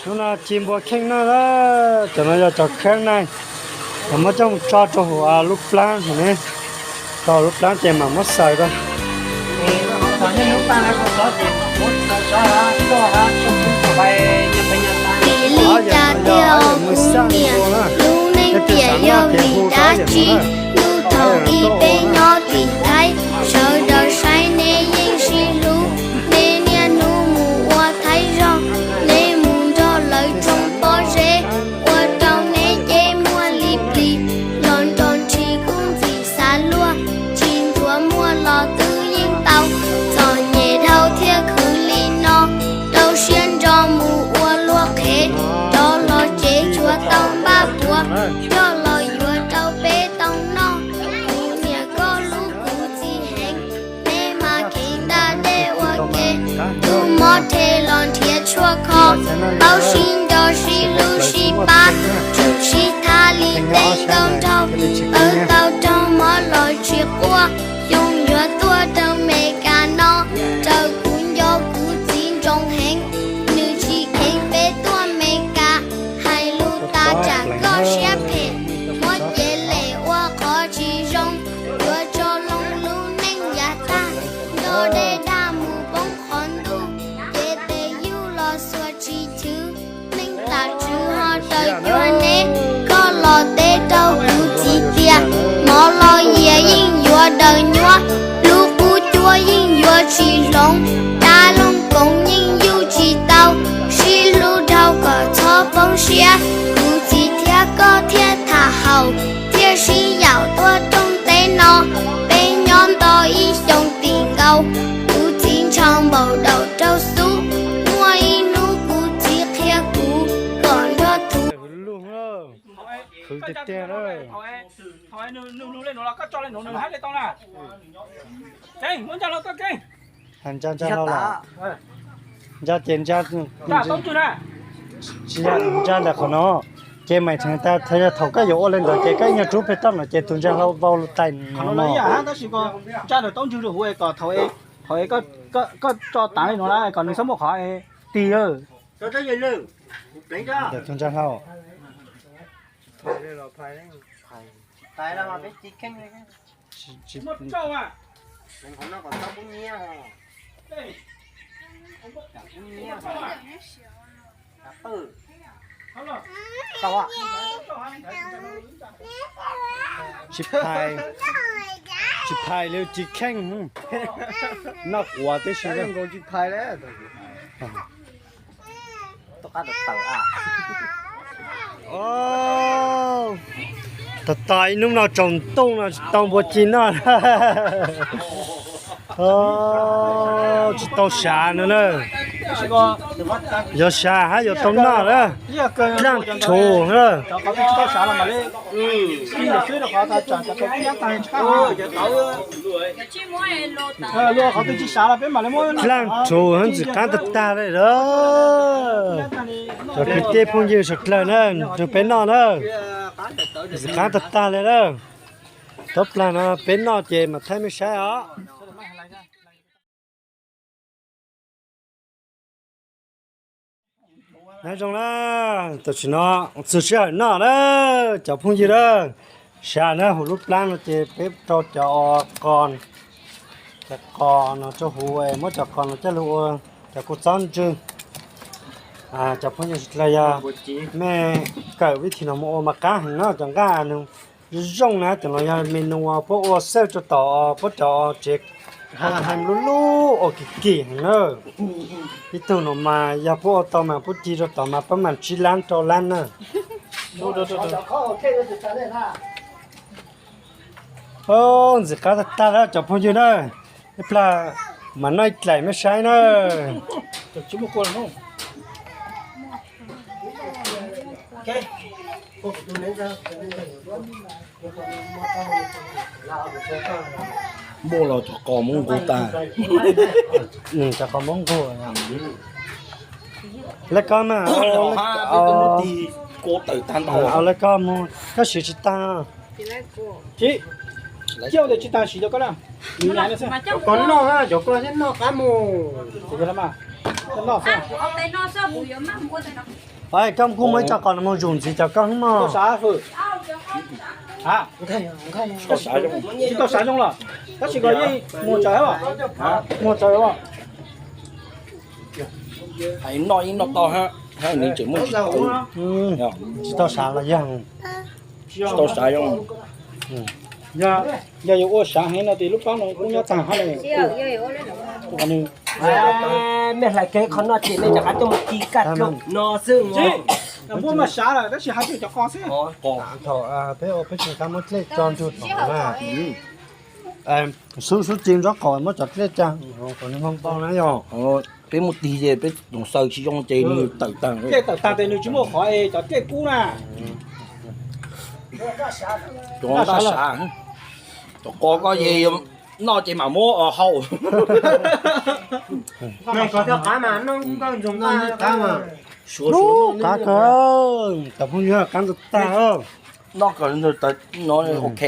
Hnub no ci npua kheej noj lawm, cov no yog cov kheeb na, mas muab coj mus tso rau hauv lub plab no ne, tso hauv lub plab ces mam muab xaws rau. Vim li cas tiag os kuv niam, lub neej tiam yog vim dab tsi? Ntuj thaum ub peb nyob tim Thaib, sawv daws saib neb yeej sib hlub, neb niaj hnub mus ua Thaib zog, neb mus nrog lawv tsoo pob zeb, ua rau neb cev muaj li plis, los nrog ntshis kuj ntxim xav luag, tsis ntxuav muaj los twb yeej tau, txom nyem dhau thiaj khwv li no, rau siab ntso mus ua luag qhev, rov los tsev tshuav tau npaj puav, coj los yuav rau peb tau noj, kuv niam koj hlub kuv txiv heev, neb mas kheev ntaj dej ua ke, tus mob rhe los nrhiav tshuaj kho, paub sib nco sib hlub sib pab, tseem sib thab li tej nkauj nraug, wb tau raug mob los tsis quaj, xyoo yuav tuaj rau Meskas no, raws kuv nco kuv txiv ntsoov heev, nws tsis kheev peb tuaj Meskas, hais lus tas tsam koj siab phem, muab cev lem ua qhov tsis zoo, yuav tso loo lub neej yav tag, nto dej dag mus poob qhov ntuj, cev tes yug los xuas tsis chwv, neej tam tswv ho raws cuag neb, koj los teb rau kuv txiv tias, mov los yias yeej yuav daws nyuab, lub qub cuab yeej yuav tsis hloov, dab loog koov yeej yuj tsis tau, sib hlub dhau kom txhob poob siab, kuv txiv thiab koj thiaj tham haum, thiaj sib yaum tuaj rooj teb no, peb nyob nto ib xyoos tim nkaus, kuv txiv ntshaw npaum daum raug xub, muaj ib hnub kuv txiv qhia kuv kom nrog tus Ntsa ntsa hlau los, ntsa ces ntsa, tsis yog ntsa ntawm qhov no, ces mais tseem tas yog thaum koj yuav ua li ntawd ces koj ib nyuag rub pem toj no ces tus ntsa hlau vau tais no. Tab sis ntsa ntawm taub ntswg rau hauv kom thaum koj tso tav li no na kom nws txhob muaj qhov tig. Tus ntsa hlau. Tsis phais, tsis phais li ci kheej, noj quav tib si. Tab tom ib hnub no tsaus ntuj no tsis tau npua ci noj. Tsis tau sav no na. Yuav sav hab yuav tau noj na. Dlaaj rhuv na. Dlaaj rhuv hab ntxim qaab tag tag le lawm. Cov kwv tij phooj ywg suav dlawg na, nrug peb noj na. Ntxim qaab tag tag le na. Tau plag no peb noj ces mam thaij mej saib os. Nyob zoo na, tam sim no txug sij hawm noj na, cov phooj ywg na. Sav na, huv lub plab no ces peb rau cov qos, cov qos no rau huv, muab cov qos no coj lug ua cov kua txob ntswg. Cov phooj ywg suav dlawg, yog mej kawm vib thim no mus ua mas qaab heev no, cov nqaj zoo zoo na. Cov no yog menu puab ua xawb rau tom puab cov tsev hab lub lub ua kim kim heev na. Ib tug no mas yog puab ua tau mas puab ci rau tom mas puab mam tsib lab rau lab na. Ntxim qaab tag tag lawm cov phooj ywg na. Ib plag mam noj ib dlaim mej saib na. Muaj los cov qos muab nqug tag. Cov qos muab nqug. Le koj mas, le koj mus, koj siv tsis tag. Coj ntawd tsis tas siv rau koj na. Cov ko noj, cov ko thiaj noj qab mus. Noj xwb. Koj kuj muaj ib co qos no mus zum ntxiv cov ko mog. Tsis tau sav zoo los, tab sis ko yeej muag tsawv os. Muag tsawv os. Hais noj yeej noj tau hab, hab nws tseem muaj tsis tau. Tsis tau sav los yog tsis tau sav zoo. Yog yuav ua sav heev no ces lub plab no kuj nyob tag hab. Mej hlais kev qhov no ces mej rov qab tuaj mus kis kaj dloo no xwb. Muaj mas sav lawm tab sis hais txog cov qos xwb. Thaum peb ua peb tsis tau muab dlej tso nrug thaum na. Xub xub ci ntsob qaum muab cov dlej tsa, qhov nws hmoo tau na yog. Peb muab tig ces peb tus xaws tsis zoo ces nws tawm tag. Dlej tawm tag ces nws tsis muaj qhov es cov dlej kub na. Cov nqaj sav, cov qos ko ces noj ces mam muab hau. Qab kawg, cov phooj ywg, qab ntawd tag. Noj kom no ok.